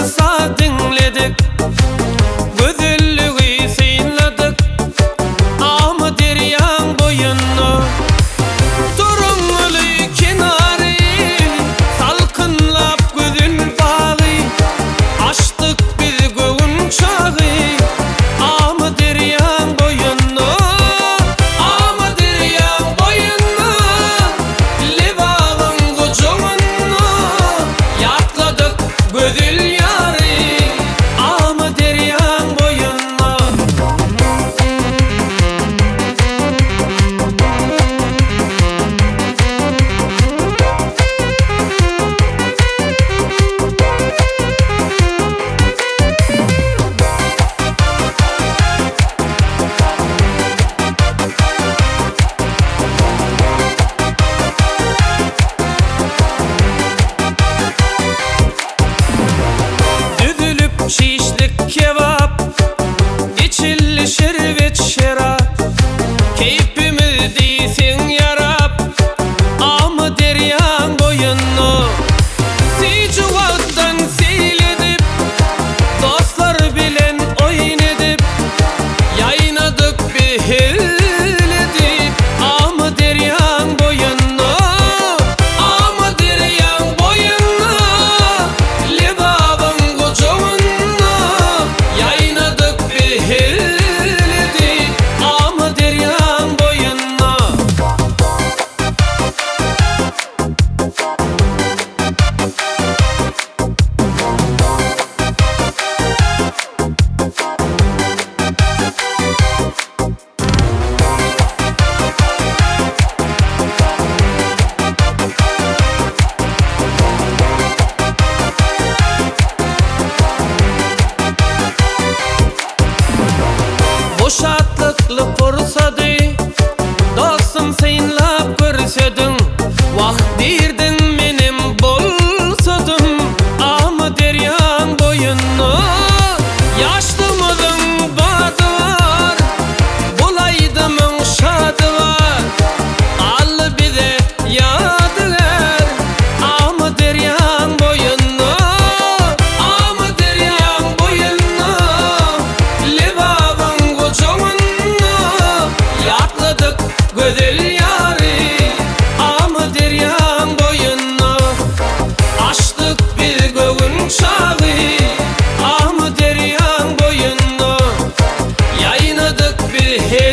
saz diňledik, Gözelligi synladyk Amyderýaň boýunda. Toraňňyly kenary, Salkynlap gözel bagy, Açdyk biz göwün çagy Amyderýaň boýunda. Amyderýaň boýunda, Lebabyň gujagynda, Ýatladyk gözel ýary Amyderýaň boýunda. Düzülip şişlik kebap, Içildi şerbet şerap, Keýpimiz diýseň ýarap, Amyderýaň boýunda. Süýji wagtdan seýl edip, Dostlar bilen oýun edip, Ýaýnadyk biz hezil edip, Amyderýaň boýunda. Amyderýaň boýunda, Lebabyň gujagynda, Ýaýnadyk biz hezil edip, Amyderýaň boýunda. Bu şatlykly pursady dostum synlap görsediň, Wah diýrdiň menem bolsadym Amyderýaň boýunda. Ýaşlygymyzyň bady bar, Bul aýdymyň şady bar, Galdy bize ýadygär Amyderýaň boýunda. Amyderýaň boýunda, Lebabyň gujagynda, Ýatladyk gözel ýary Amyderýaň boýunda. Açdyk biz göwün çagy Amyderýaň boýunda. Ýaýnadyk biz.